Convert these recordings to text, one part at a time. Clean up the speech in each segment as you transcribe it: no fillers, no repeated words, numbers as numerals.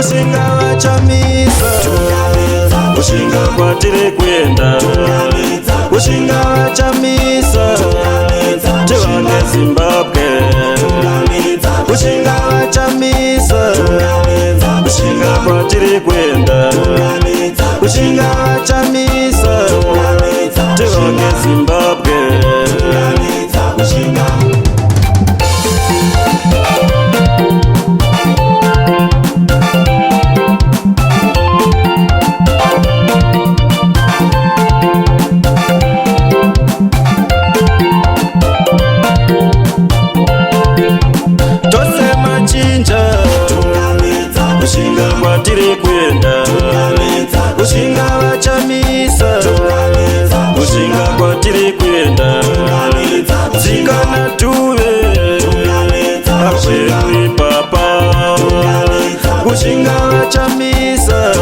Kushinga vaChamisa, kushinga kwatiri kuenda, kushinga vaChamisa, tivake Zimbabwe. Kushinga vaChamisa, kushinga kwatiri kuenda, kushinga vaChamisa, tivake Zimbabwe. Kushinga. Tose machinja, kushinga kwatiri kuenda, kushinga vaChamisa, kushinga kwatiri kuenda, dzikana tuve akweru ipapa, kushinga vaChamisa,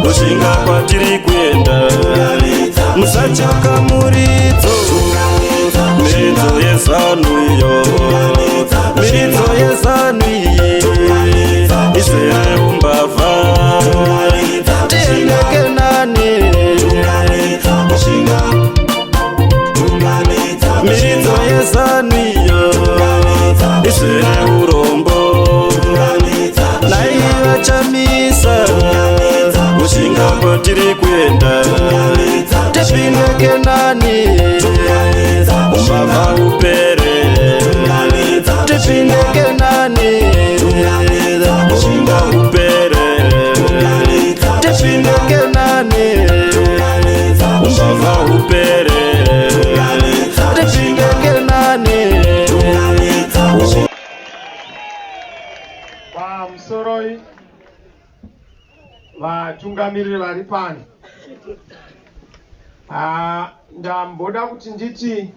kushinga kwatiri kuenda, musachaka muridzo, miridzo yeZANU iyo, miridzo yeZANU iyi izere umbavha, tiendeke nani. Kushinga. Miridzo yeZANU iyo izere urombo, naivaChamisa, kushinga kwatiri kuenda, tipindeke nani, umbavha upere, tipindeke nani, urombo upere, tipindeke nani, umbavha upere, tipindeke nani. Pamusoroi, vatungamiriri vari pano. Ah, ndamboda kuti nditi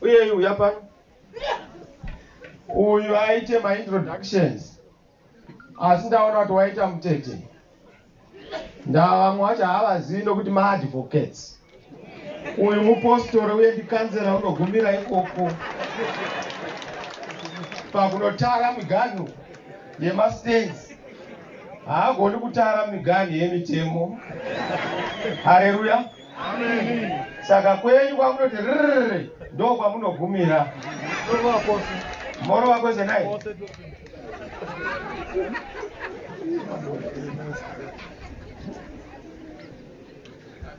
uye uya pano uyu aite maintroductions, asi ndaona kuti waita mutete. Ndavamwe vacho havazivi nokuti maadvocates. Uyu mupostori uye ndikansela unogumira ikoko pakunotara miganhu yemastates, haagoni kutara miganhu yemitemo. Hareruya! Saka kwenyu kwamunoti rrrr, ndo kwamunogumira. Moro wakwese nai.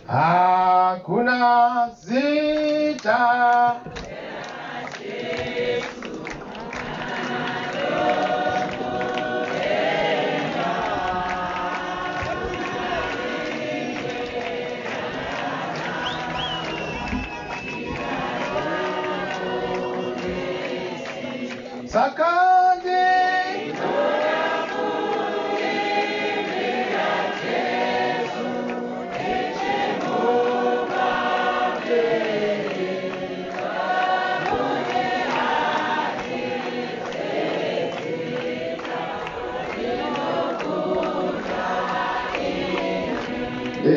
Hakuna zita. Sakandi.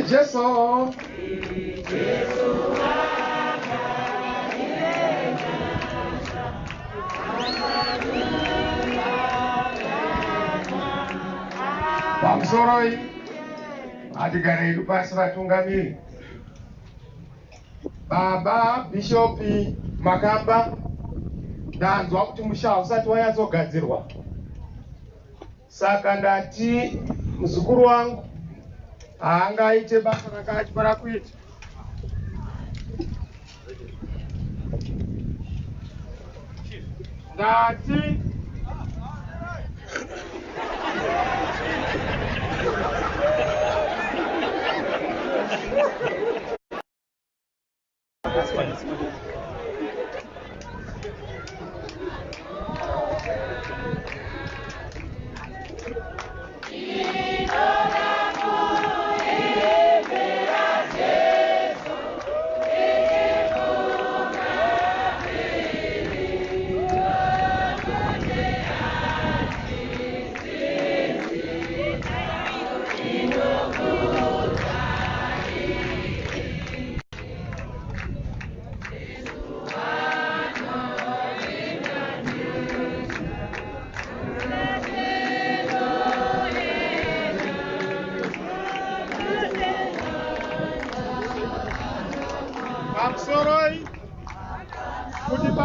Jesu. Pamusoroi, hatigare hedu pasi, vatungamiri. Baba Bhishopi Makamba, ndanzwa kuti musha hausati wanyatsogadzirwa, saka ndati muzukuru wangu haangaite basa rakaachipara kuita. Ndati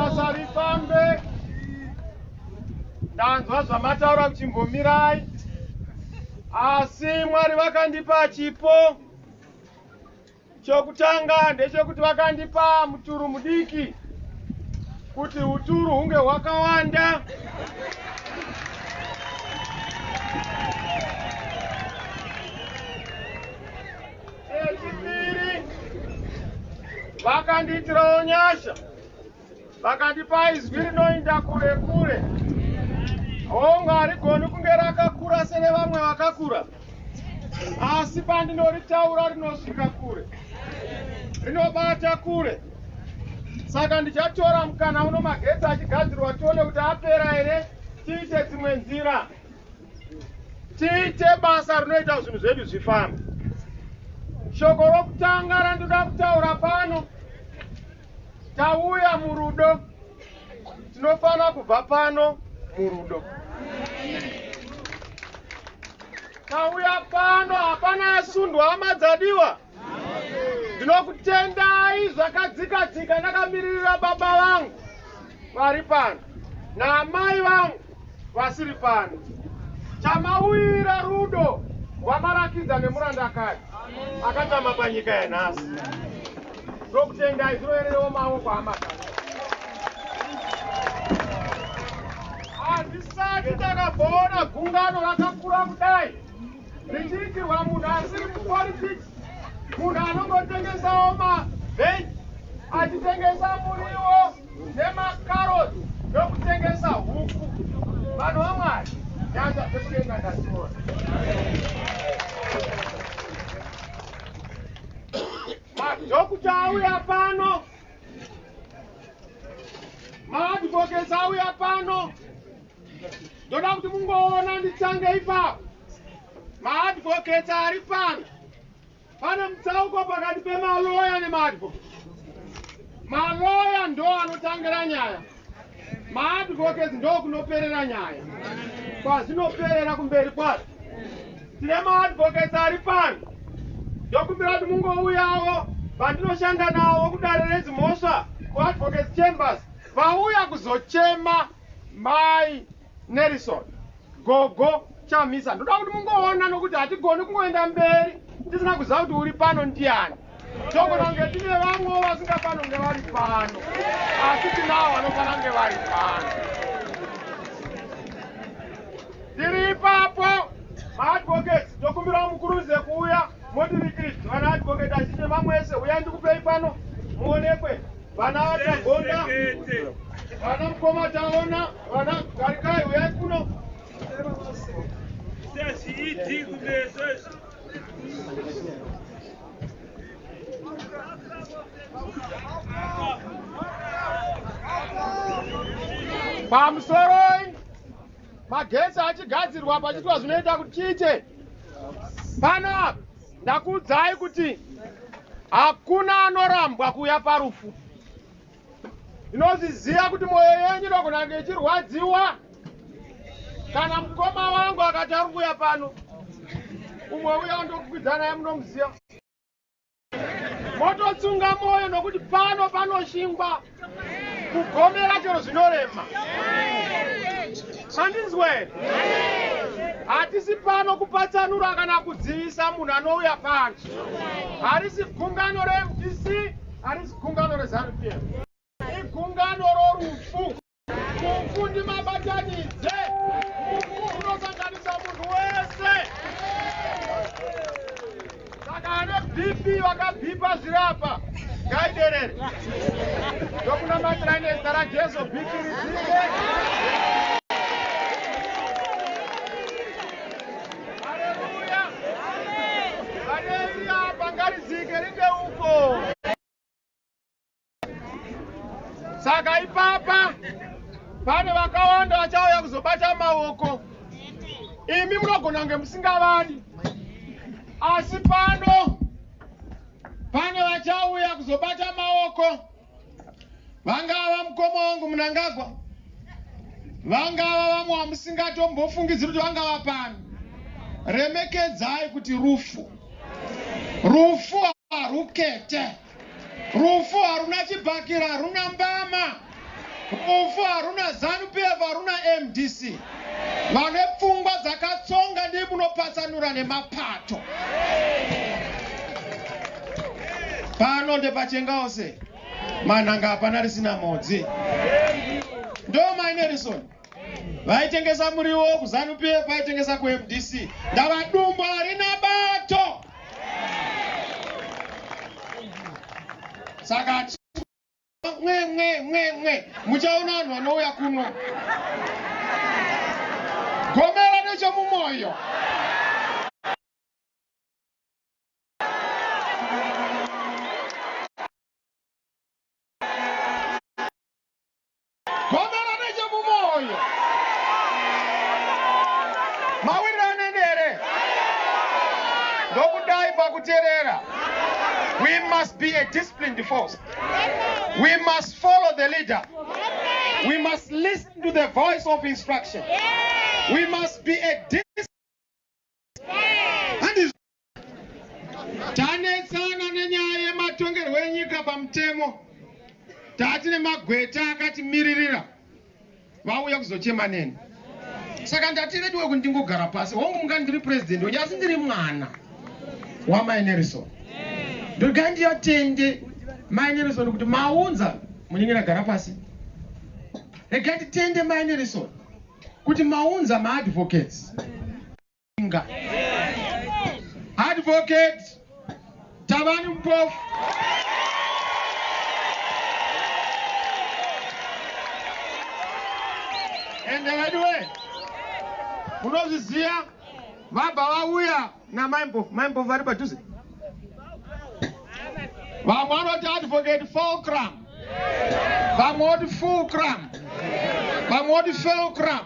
basa rifambe. Ndanzwa zvamataura kuchimbomirai, asi Mwari vakandipa chipo. Chokutanga ndechekuti vakandipa muturu mudiki kuti uturu hunge hwakawanda. Chechipiri, vakandiitirawo nyasha, vakandipa izwi rinoinda kure kure. Hongu, harigoni kunge rakakura serevamwe vakakura, asi pandinoritaura rinosvika kure, rinobata kure. Saka ndichatora mukana uno magetsi achigadzirwa, tione kuti apera here, tiite dzimwe nzira, tiite basa rinoita zvinhu zvedu zvifambe. Shoko rokutanga randinoda kutaura pano, tauya murudo, tinofanira kubva pano murudo. Tauya pano, hapana asundwa, hama dzadiwa. Ndinokutendai zvakadzika-dzika ndakamiririra baba vangu vari pano naamai vangu vasiri pano. Chamauyira rudo rwamarakidza nemurandakadzi akatama panyika yanhasi. Ndinokutendai, zvinoererewo maoko hama dzangu. Hazvisati takamboona gungano rakakura kudai richiitirwa munhu asiri mupolitics, munhu anongotengesawo mavheji, achitengesa muriwo nemakaroti nokutengesa huku. Vanhu vaMwari, nyasha dzekudenga ndadziona. Madhokuta auya pano, maadvocates auya pano. Ndoda kuti mungoona nditsange ipapo. Maadvocates ari pano, pane mutsauko pakati pemaloya nemaadvocates. Maloya ndo anotangira nyaya, maadvocates ndo kunoperera nyaya, kwazvinoperera kumberi kwazvo. Tine maadvocates ari pano, ndokumbira kuti mungouyawo. Vandinoshanda navo kudare redzimhosva kuadvocates chambers vauya kuzochema mai Nelson Gogo Chamisa. Ndoda kuti mungoona, nokuti hatigoni kungoenda mberi tisina kuziva kuti uri pano ndiani. Togona kunge tine vamwewo vasingafaniri kunge vari pano, asi tinavo vanofanira kunge vari pano. Tiri ipapo, maadvocates, tokumbirawo mukuruze kuuya motirikiriti. Vana advocate achite mamwe ese, uyai ndikupei pano muonekwe. Vana vaTagonda, vana mukoma Taona, vana Garikai, uyai kuno. Sezviiti kumeso izvi. Pamusoroi, magetsi achigadzirwa, pachiitwa zvinoita kuti chiite pano apa, ndakuudzai kuti hakuna anorambwa kuuya parufu. Ndinozviziva kuti mwoyo yenyu inogona kunge ichirwadziwa kana mukoma wangu akati ari kuuya pano, umwe uya wandokukwidza naye munomuziva. Mototsunga mwoyo, nokuti pano panoshingwa kugomera chero zvinorema. Mandinzwa here? Hatisi pano kupatsanura kana kudzivisa munhu anouya pano. Harisi gungano reMDC, harisi gungano reZANU PF, igungano rorufu. Rufu ndimabatanidze, rufu runosanganisa munhu wese. Saka ane BP vakabhipa zvirapa ngaiderere. Ndokunamatirai nezita raJesu, BP ridzike. Haleluya! Vane iri apa ngaridzike ringe uko. Saka ipapa pane vakawanda vachauya kuzobata maoko. Imi munogona kunge musingavadi, asi pano pane vachauya kuzobata maoko. Vangava mukoma wangu Munangagwa, vangava vamwe vamusingatombofungidziri kuti vangava pano. Remekedzai kuti rufu, rufu harukete, rufu haruna chibhakira, haruna mbama. Rufu haruna ZANU PF, haruna MDC. Vane pfungwa dzakatsonga ndiye munopatsanura nemapato. Pano ndepachengause manhanga hapana risina mhodzi. Ndo Mai Nelson vaitengesa muriwo kuZANU PF, vaitengesa kuMDC. Ndava dumbu harina bato. Saka mwe mwe mwe mwe muchaona vanhu vanouya kuno gomera nechomumoyo. Gomera nechomumoyo. Mawirirana here? Ndokudai pakuterera. We must be a disciplined force. We must follow the leader. We must listen to the voice of instruction. We must be a disciplined. Tanetsana nenyaya yematongerwo enyika pamutemo. Tati nemagweta akatimiririra vauya kuzochema neni. Saka ndati rediwe kuti ndingogara pasi. Hongu mungani ndiri president wenyu, asi ndiri mwana waMai Nelson. Ndoga ndiyatende Mai Nelson kuti maunza munin'ina gara pasi. Rega nditende Mai Nelson kuti maunza maadvocates. Nga. Advocate Thabani Mpofu. Ende veduwe munozviziva vabva vauya namai Mpofu. Mai Mpofu vari padhuze. Vamwe vanoti Advocate Fulcrum, vamwe voti Fulcrum, vamwe voti Fulcrum,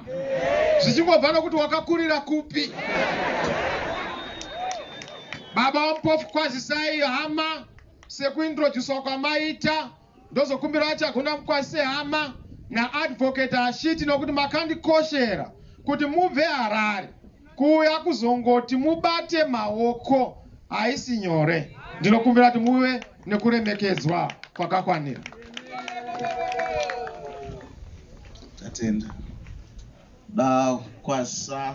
zvichingobva nokuti wakakurira kupi. Baba vaMpofu, kwazisai hama sekuintroducwa kwamaita. Ndozokumbira vaChagunda mukwazise hama naAdvocate Ashiti nokuti makandikoshera kuti mubve Harare kuuya kuzongoti mubate maoko haisi nyore. Ndinokumbira kuti muve nekuremekedzwa kwakakwanira. Tatenda. Da kwazisa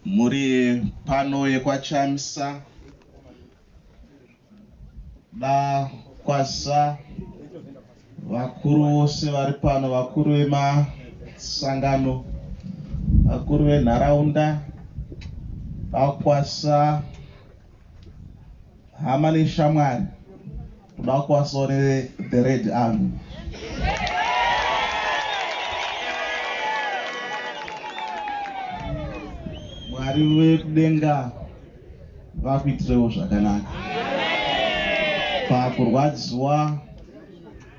mhuri pano yekwaChamisa. Da kwazisa vakuru vose vari pano, vakuru vemasangano, vakuru venharaunda. Da kwazisa hama neshamwari. Toda kwazisawo the Red Army. Mwari vekudenga vakuitirewo zvakanaka. Pakurwadziwa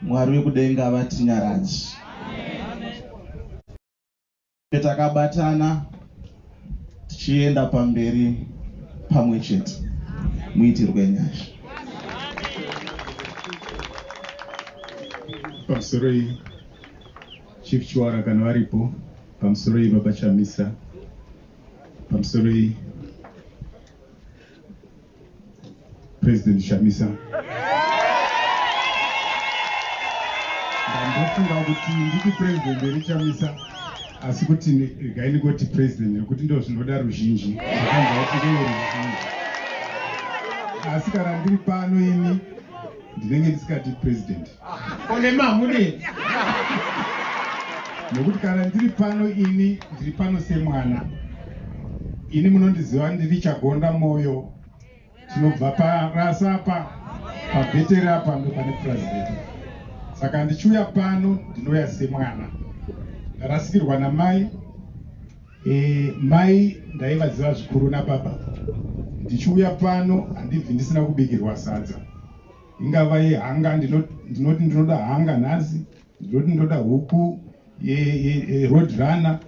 Mwari vekudenga vatinyaradzi. Takabatana tichienda pamberi pamwe chete. Muitirwe nyasha. Pamusoroi Chief Chiwara kana varipo, pamusoroi Baba Chamisa, pamusoroi President Chamisa. Ndambofunga kuti nditi President here Chamisa, asi kuti regai ndingoti President nekuti ndo zvinoda ruzhinji. Ndakanzwa kuti ndo ruzhinji. Asi kana ndiri pano ini ndinenge ndisikati President. Kone mamune. Nekuti kana ndiri pano ini ndiri pano semwana. Ini munondiziva ndiri Chagonda Moyo. Tinobva parasa apa pabheteri apa ndo pane purazi redu. Saka ndichiuya pano ndinouya semwana. Ndarasikirwa namai. Mai ndaivaziva zvikuru nababa. Ndichiuya pano handibvi ndisina kubikirwa sadza. Ingava yehanga, ndinoti ndinoda hanga nhasi, ndinoti ndinoda huku yeroad runner,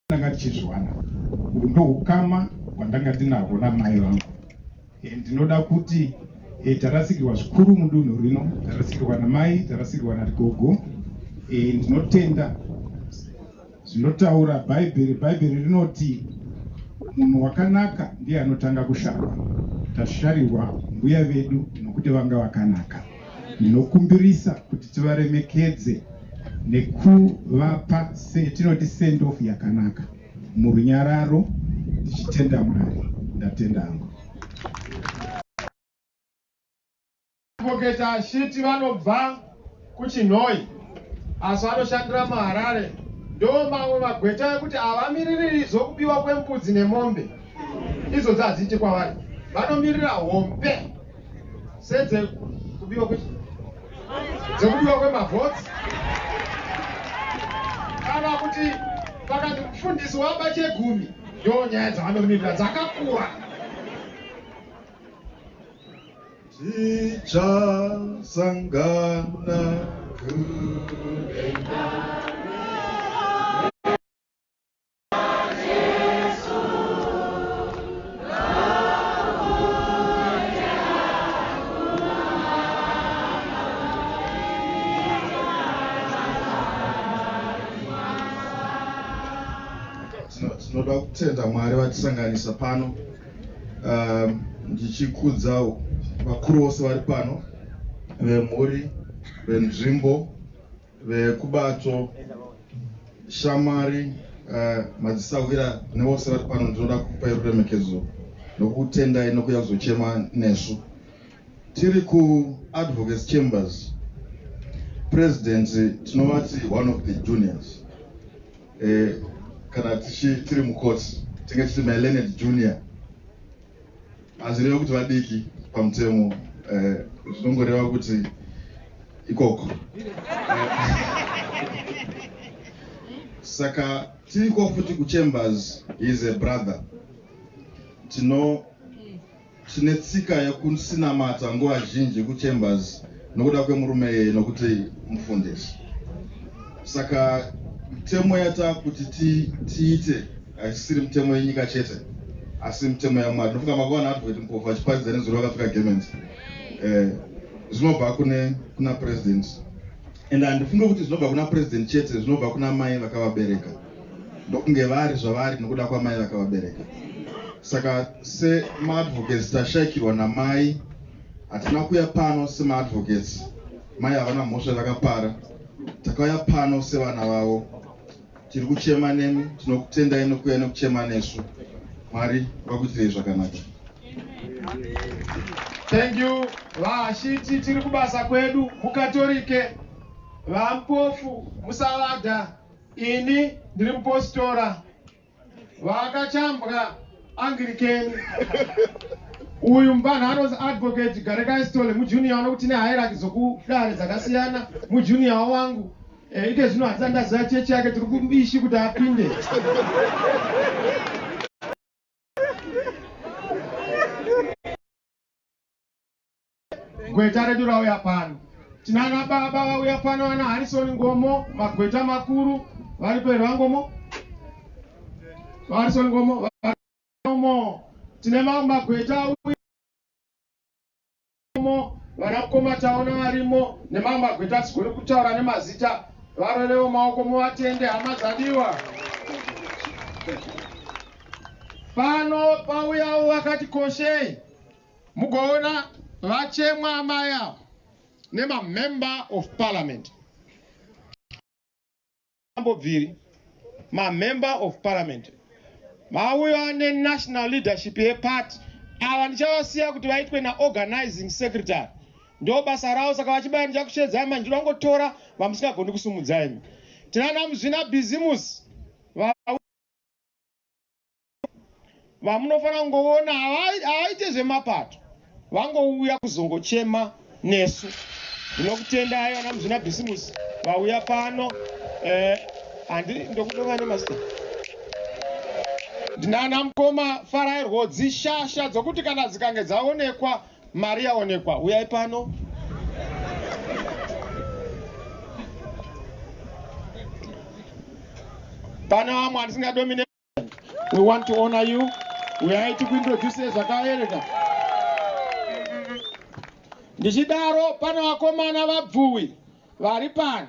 ndanga ndichizviwana. Uhu ndohukama hwandanga ndinahwo namai vangu. Ndinoda kuti tarasikirwa zvikuru mudunhu rino, tarasikirwa namai, tarasikirwa nagogo. Ndinotenda zvinotaura Bhaibheri. Bhaibheri rinoti munhu wakanaka ndiye anotanga kusharwa. Tasharirwa mbuya vedu nokuti vanga vakanaka. Ndinokumbirisa kuti tivaremekedze nekuvapa tinoti send off yakanaka murunyararo tichitenda Mwari. Ndatenda hangu. Advocate Ashiti vanobva kuChinhoyi asi vanoshandira muHarare. Ndo mamwe magweta ekuti havamiririri zvokubiwa kwembudzi nemombe, idzodzo hadziiti kwavari, vanomirira hombe sedzekubiwa kwe dzekubiwa kwemavhotsi kana kuti pakanzi mufundisi waba chegumi, ndo nyaya dzavanomirira dzakakura. Tichasangana kudenga. Tinoda kutenda Mwari vatisanganisa pano, ndichikudza vakuru vose vari pano, vemhuri, venzvimbo, vekubato, shamwari, madzisahwira nevose vari pano. Ndinoda kukupai ruremekedzo nokutendai nokuya kuzochema nesu. Tiri kuAdvocates Chambers. President tinovati one of the juniors. Kana tiri mukoti tinge titi my learned junior, hazvireva kuti vadiki pamutemo, zvinongoreva kuti ikoko. Saka tiriko futi kuchambers. He is a brother. Tine tsika yekusinamata nguva zhinji kuchambers nokuda kwemurume iyeye, nokuti mufundisi. Saka mitemo yatakuti tiite haisisiri mitemo yenyika chete, asi mitemo yaMwari. Ndinofunga makaona Advocate Mpofu achiparidza nezuro vakapfeka gemenzi. Zvinobva kuna president, and handifunge kuti zvinobva kuna president chete, zvinobva kuna mai vakavabereka. Ndokunge vari zvavari nokuda kwamai vakavabereka. Saka semaadvocates tashayikirwa namai. Hatina kuuya pano semaadvocates, mai havana mhosva vakapara. Takauya pano sevana vavo, tiri kuchema nemi. Tinokutendai nokuuya nekuchema nesu. Mwari vakuitirei zvakanaka. Thank you, VaAshiti. Tiri kubasa kwedu mukatorike. VaMpofu musavada, ini ndiri mupostora, vakachambwa Anglican. Uyu muvanhu anonzi Advocate Garekai Stole, mujunior anokuti nehierarchy dzokudare dzakasiyana, mujunior wangu. Ike zvino handisati ndaziva chechi yake, tiri kubishi kuti apinde. Gweta redu rauya pano, tinana baba vauya pano, vana Harrison Ngomo, magweta makuru varipo here? VaNgomo, VaHarrison Ngomo varimo. Tine mamwe magweta aumo, vana mukoma taona varimo, nemamwe magweta asigoni kutaura nemazita. Varorewo maoko muvatende, hama dzadiwa. Pano pauyawo vakati koshei mugoona vachemwa amai avo nemamember of parliament ambobviri. Mamember of parliament vauya nenational leadership yeparty. Ava ndichavasiya kuti vaitwe naorganizing secretary, ndo basa ravo. Saka vachibaya ndichakushedzai. Manje ndinoda kungotora vamusingagoni kusumudza imi. Tinana muzvina bhizimusi vamunofanira kungoona, havaite zvemapato, vangouya kuzongochema nesu. Ndinokutendai vana muzvina bhisimusi vauya pano. Handi ndokudova nemazita. Ndinana mukoma Farai Rwodzi, shasha dzokuti kana dzikange dzaonekwa mari yaonekwa. Uyai pano. Pane vamwe handisingadomine. We want to honor you. Uyai tikuintroduce zvakaereka. Ndichidaro, pane vakomana vabvuwi vari pano.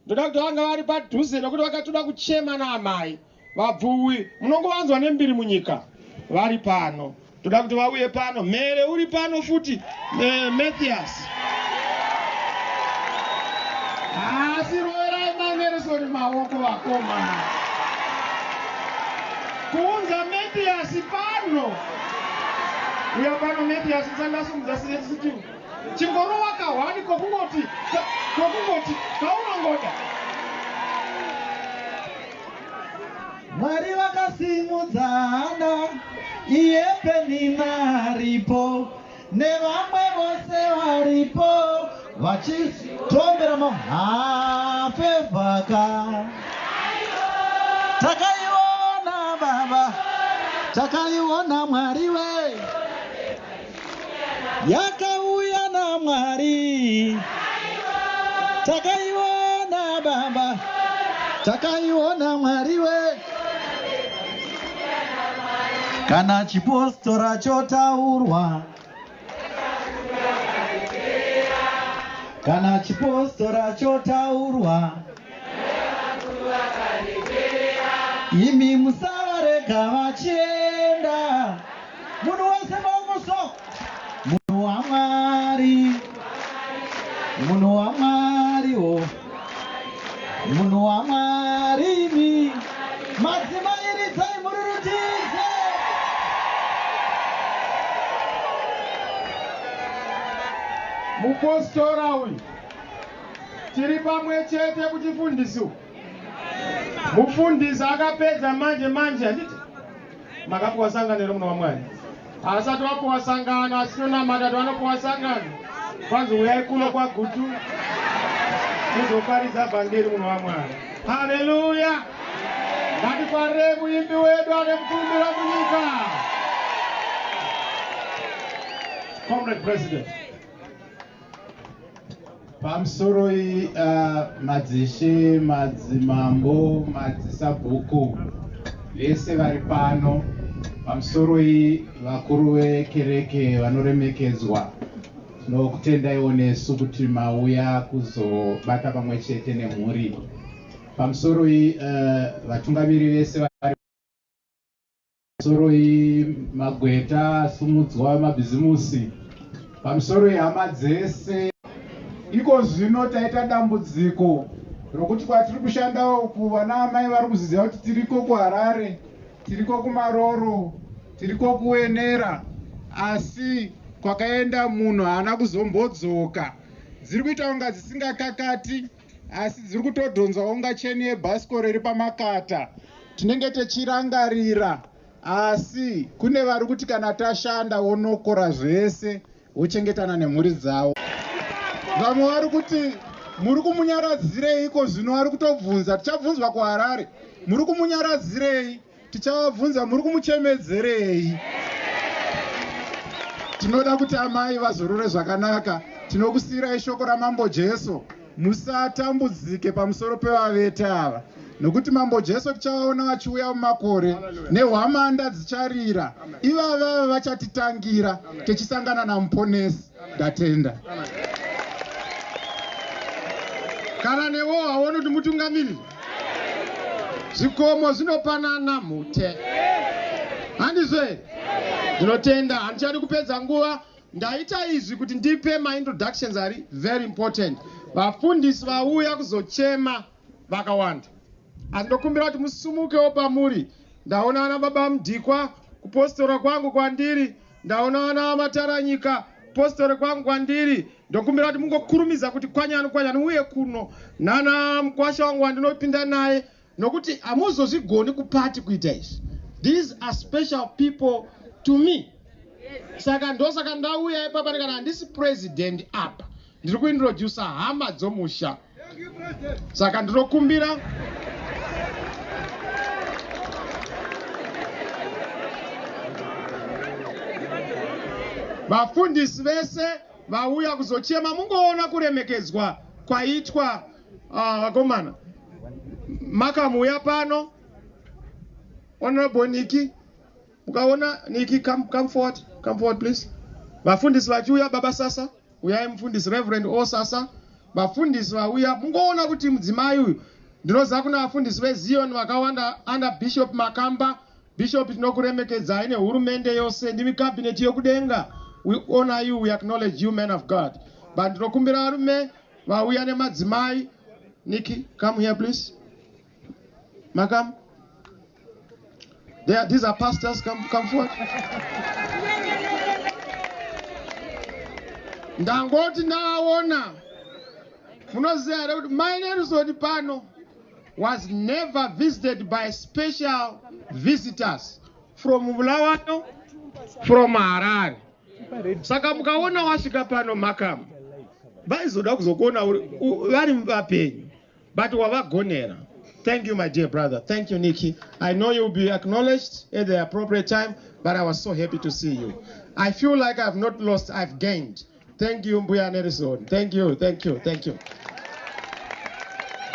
Ndoda kuti vanga vari padhuze nokuti vakatoda kuchema naamai. Vabvuwi munongovanzwa nembiri munyika, vari pano. Toda kuti vauye pano. Mhere uri pano futi, Mathias. Asi roverai maNeresoni maoko vakomana. Kuunza Mathias pano. Uya pano Mathias ndasumudza situ. Chingorova kahwani kokungoti kokungoti kaunongoda. Mwari vakasimudza Hana, iye Penina aripo, nevamwe vose varipo, vachitombera mahafevhaka. Takaiona baba, takaiona Mwari we, yakauya naMwari. Takaiona baba, takaiona Mwari we. Kana chipostora chotaurwa, kana chipostora chotaurwa, imi musavarega vachienda. Munhu wese maoko so. Munhu waMwari, munhu waMwari o, munhu waMwari imi. Madzimai ridzai mururutidze. Mupostora uyu tiri pamwe chete kuchifundisi uku. Mufundisi akapedza manje manje, handiti makapuwa sangano here munhu waMwari? Asati wapuwa sangano, asi tinonamata kuti vanopuwa sangano. Kwanzi uyai kuno kwaGutu muzoparidza vhangeri munhu waMwari. Haleluya! Ngatifarire muimbi wedu ane mukurumbira munyika. Comrade President. Pamusoroi madzishe, madzimambo, madzisabhuku vese vari pano. Pamusoroi vakuru vekereke vanoremekedzwa. Tinokutendaiwo nesu kuti mauya kuzobata pamwe chete nemhuri. Pamusoroi vatungamiri vese vari pamusoroi magweta asumudzwa mabhizimusi. Pamusoroi hama dzese. Iko zvino taita dambudziko rokuti kwatiri kushanda uku vana amai vari kuziziva kuti tiriko kuHarare, tiriko kuMaroro, tiriko kuWenera, asi kwakaenda munhu haana kuzombodzoka. Dziri kuita kunga dzisingakakati, asi dziri kutodhonzwa kunga cheni yebhasikoro iri pamakata. Tinenge techirangarira, asi kune vari kuti kana tashanda wonokora zvese wochengetana nemhuri dzavo. Vamwe vari kuti muri kumunyaradzireiko zvino, vari kutobvunza, tichabvunzwa kuHarare, muri kumunyaradzirei? Tichavabvunza muri kumuchemedzerei? Tinoda kuti amai vazorore zvakanaka. Tinokusiyirai shoko raMambo Jesu, musatambudzike pamusoro pevavete ava, nokuti Mambo Jesu tichavaona vachiuya mumakore nehwamanda dzicharira. Ivava vachatitangira tichisangana naMuponesi. Ndatenda. Kana newo haoni kuti mutungamiriri, zvikomo zvinopanana mhute, handizvo here? Ndinotenda, handichadi kupedza nguva. Ndaita izvi kuti ndipe maintroductions ari very important. Vafundisi vauya kuzochema vakawanda, asi ndokumbira kuti musumukewo pamuri. Ndaona vana baba Mudhikwa, kupostora kwangu kwandiri. Ndaona vana vamataranyika, postori kwangu kwandiri. Ndokumbira kuti mungokurumidza kuti kwanyani kwanyani uye kuno nana mukwasha wangu wandinopinda naye, nokuti hamuzozvigoni kupati kuita izvi. These are special people to me. Saka ndosaka ndauya ipapa, kana handisi president apa, ndiri kuintrodusa hama dzomusha. Saka ndinokumbira vafundisi vese vauya kuzochema, mungoona kuremekedzwa kwaitwa vakomana. Makamuuya pano, Honorable Niki, mukaona Niki, come, come forward, come forward please. Vafundisi vachiuya, baba Sasa uyai, mufundisi Reverend O Sasa. Vafundisi vauya, mungoona kuti mudzimai uyu, ndinoziva kuna vafundisi veZion vakawanda under Bishop Makamba. Bishop, tinokuremekedzai nehurumende yose, ndimi cabinet yokudenga. We honor you, we acknowledge you, man of God. But ndinokumbira varume vauya nemadzimai. Nikki, come here please. Makam. There, these are pastors, come, come forward. Ndangoti ndaona munoziva here kuti mai Nelson pano was never visited by special visitors from Bulawayo, from Harare. Saka mukaona wasvika pano makamu vaizoda kuzokuona vari vapenyu, but wavagonera. Thank you, my dear brother. Thank you, Nikki. I know you'll be acknowledged at the appropriate time, but I was so happy to see you. I feel like I've not lost, I've gained. Thank you, Mbuya Nelson. Thank you, thank you, thank you.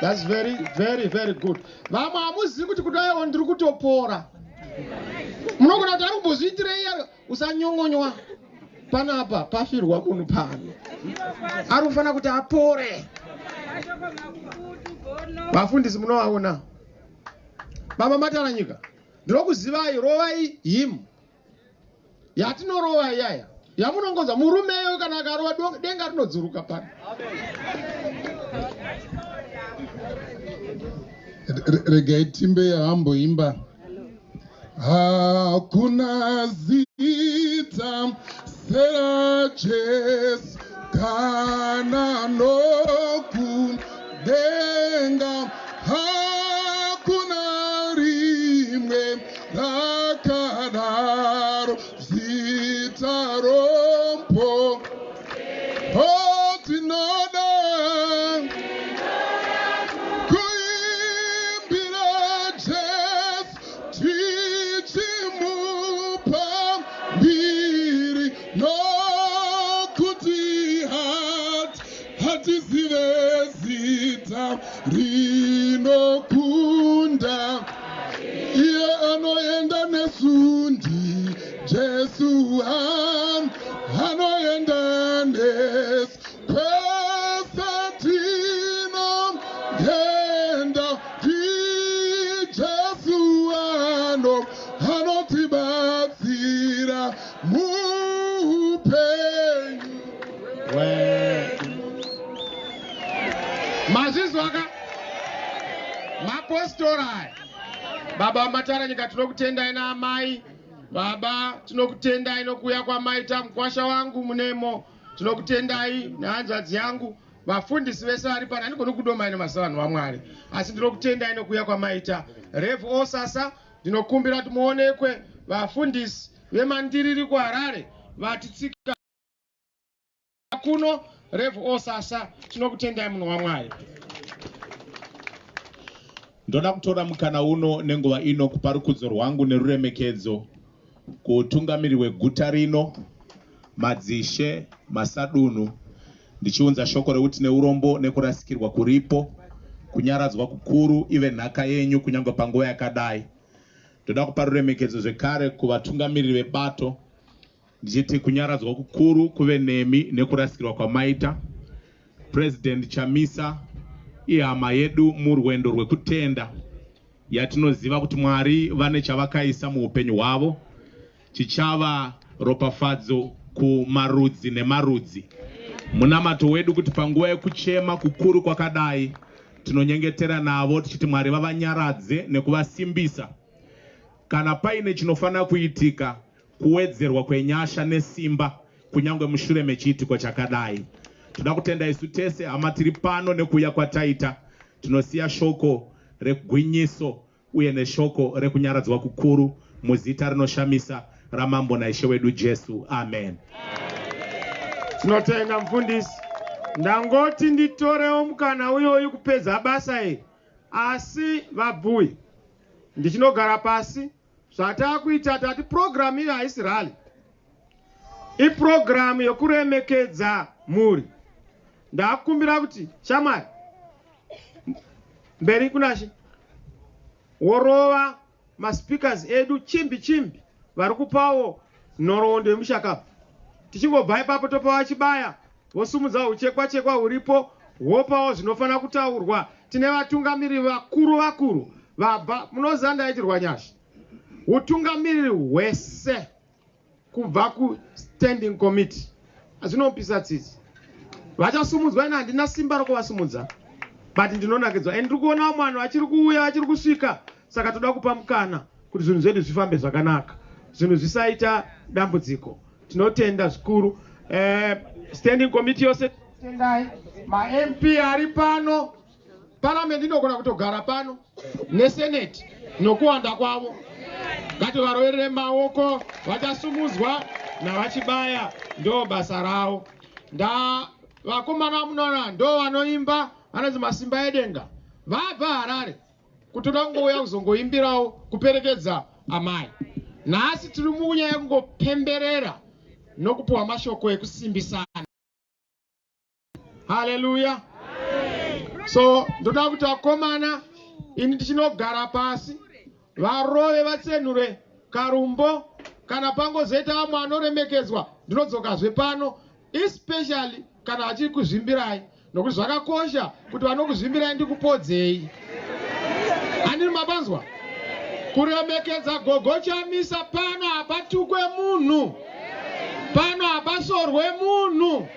That's very, very, very good. Vamwe hamuzivi kuti kudaiwo ndiri kutopora. Munogona kuti ari kumbozviitirei, usanyongonywa panapa pafirwa munhu pano. Ari kufanira kuti apore. Vafundisi munovaona. Baba Mataranyika, ndinokuzivai, rovai hymn yatinorova iyaya yamunongonzwa murumeyo kana akarova denga rinodzuruka pano. Regai timbe yaamboimba. Hakuna zita seraJesu kana nokudenga, hakuna rimwe rakadaro zita rompo. Oh, tinoda kuimbira Jesu tichimupa mbiri, nokuti hatizive zita rinokunda. Iye anoenda nesu ndi Jesu, anoenda nesu kwese tinogenda. Ndi Jesu anotibatsira muupenyu. Mazvizwaka mapostora aya. Baba Mataranyika, tinokutendai naamai. Baba, tinokutendai nokuuya kwamaita. Mukwasha wangu munemo, tinokutendai nehanzvadzi yangu. Vafundisi vese vari pano, handigoni kudomai nemasavanhu vaMwari, asi ndinokutendai nokuuya kwamaita. Rev Osasa, ndinokumbira kuti muonekwe. Vafundisi vemandiriri kuHarare vatitsika kuno. Rev Osasa, tinokutendai, munhu waMwari. Ndoda kutora mukana uno nenguva ino kupa rukudzo rwangu neruremekedzo kuutungamiri hweguta rino, madzishe, masadunhu, ndichiunza shoko rekuti neurombo nekurasikirwa kuripo, kunyaradzwa kukuru ive nhaka yenyu kunyange panguva yakadai. Ndoda kupa ruremekedzo zvekare kuvatungamiriri vebato, ndichiti kunyaradzwa kukuru kuve nemi nekurasikirwa kwamaita. President Chamisa ihama yedu murwendo rwekutenda, yatinoziva kuti Mwari vane chavakaisa muupenyu hwavo chichava ropafadzo kumarudzi nemarudzi. Munamato wedu kuti panguva yekuchema kukuru kwakadai, tinonyengetera navo tichiti Mwari vavanyaradze nekuvasimbisa. Kana paine chinofanira kuitika, kuwedzerwa kwenyasha nesimba kunyange mushure mechiitiko chakadai. Toda kutenda isu tese hama tiri pano nekuuya kwataita. Tinosiya shoko regwinyiso uye neshoko rekunyaradzwa kukuru muzita rinoshamisa raMambo naIshe wedu Jesu, amen. Tinotenda, mufundisi. Ndangoti nditorewo mukana uyoyu kupedza basa iri, asi vabvuyi ndichinogara pasi. Zvataakuita, tati purogiramu iyo haisi rally, ipurogiramu yokuremekedza mhuri. Ndakumbira kuti shamwari mberi kunashe worova maspeakers edu chimbi chimbi vari kupawo nhoroondo yemushakabvu. Tichingobva ipapo, topawa chibaya, vosumudza uchekwa chekwa huripo, hwopawo zvinofanira kutaurwa. Tine vatungamiriri vakuru vakuru vabva. Munoziva ndaitirwa nyasha, utungamiriri hwese kubva kustanding committee, zvinopisa tsitsi. Vachasumudzwa, ina handina simba rokuvasumudza. But ndinonakidzwa and ndiri kuona vamwe vanhu vachiri kuuya, vachiri kusvika, saka toda kupa mukana kuti zvinhu zvedu zvifambe zvakanaka, zvinhu zvisaita dambudziko. Tinotenda zvikuru. Standing committee yose tendai, maMP ari pano, Paramendi inogona kutogara pano neseneti nokuwanda kwavo. Ngativaroverere maoko, vachasumudzwa navaChibaya, ndo basa ravo. Nda vakomana munoona ndo vanoimba vanonzi Masimba Edenga, vabva Harare kutoda kungouya kuzongoimbirawo kuperekedza amai. Nhasi tiri munyaya yekungopemberera nokupiwa mashoko ekusimbisana. Haleluya! So ndoda kuti vakomana, ini ndichinogara pasi, varove vatsenhure karumbo. Kana pangozoita vamwe anoremekedzwa, ndinodzokazve pano, especially kana vachiri kuzvimbirai, nokuti zvakakosha kuti vanokuzvimbirai ndikupodzei. Handiri mapanzwa kuremekedza Gogo Chamisa pano hapatukwe munhu, pano hapasorwe munhu,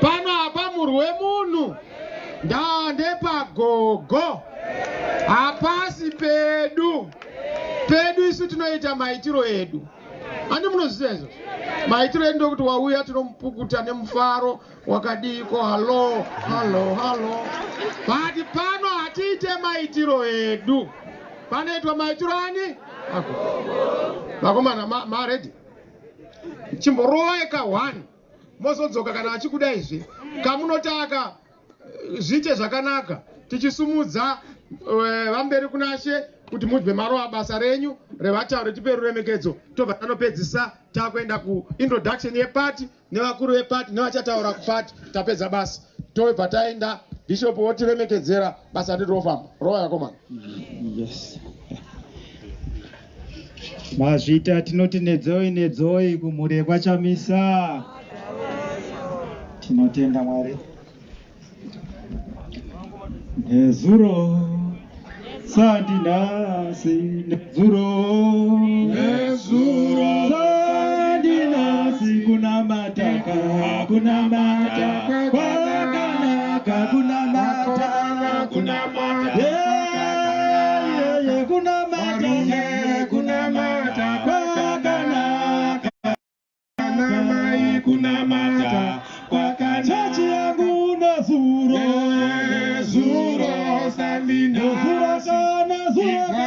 pano hapamurwe munhu. Ndaa ndepagogo, hapasi pedu. Pedu isu tinoita maitiro edu, handi munozviziva izvozvo? Maitiro edu ndokuti wauya tinomupukuta nemufaro, wakadiko, hallo hallo hallo. But pano hatiite maitiro edu, panoitwa maitiro ani ako. Vakomana, maready? Chimborovai ka 1, mozodzoka kana vachikudaizve kamunotaka zviite zvakanaka, tichisumudza vamberi kunashe kuti mubve marova basa renyu revatauri, tipe ruremekedzo, tobva tanopedzisa takuenda kuintroduction yepati nevakuru vepati nevachataura kupati. Tapedza basa, tobva taenda, bishop wotiremekedzera, basa redu rofamba. Rova, vakomana. Yes, mazvita. Tinoti nedzoi nedzoi kumhuri yekwaChamisa. Tinotenda Mwari. Nezuro sandinhasi, nezuro. Nezuro. Sandinhasi, kunamataka, kunamata kwakanaka, kunamata. Kunamata. Yeah, kunamata. Varume, kunamata. Kwakanaka. Namai, kunamata. Chechi Kwakanaka. yangu, nezuro. Nezuro Nezuro. sandinhasi. Kana zuro.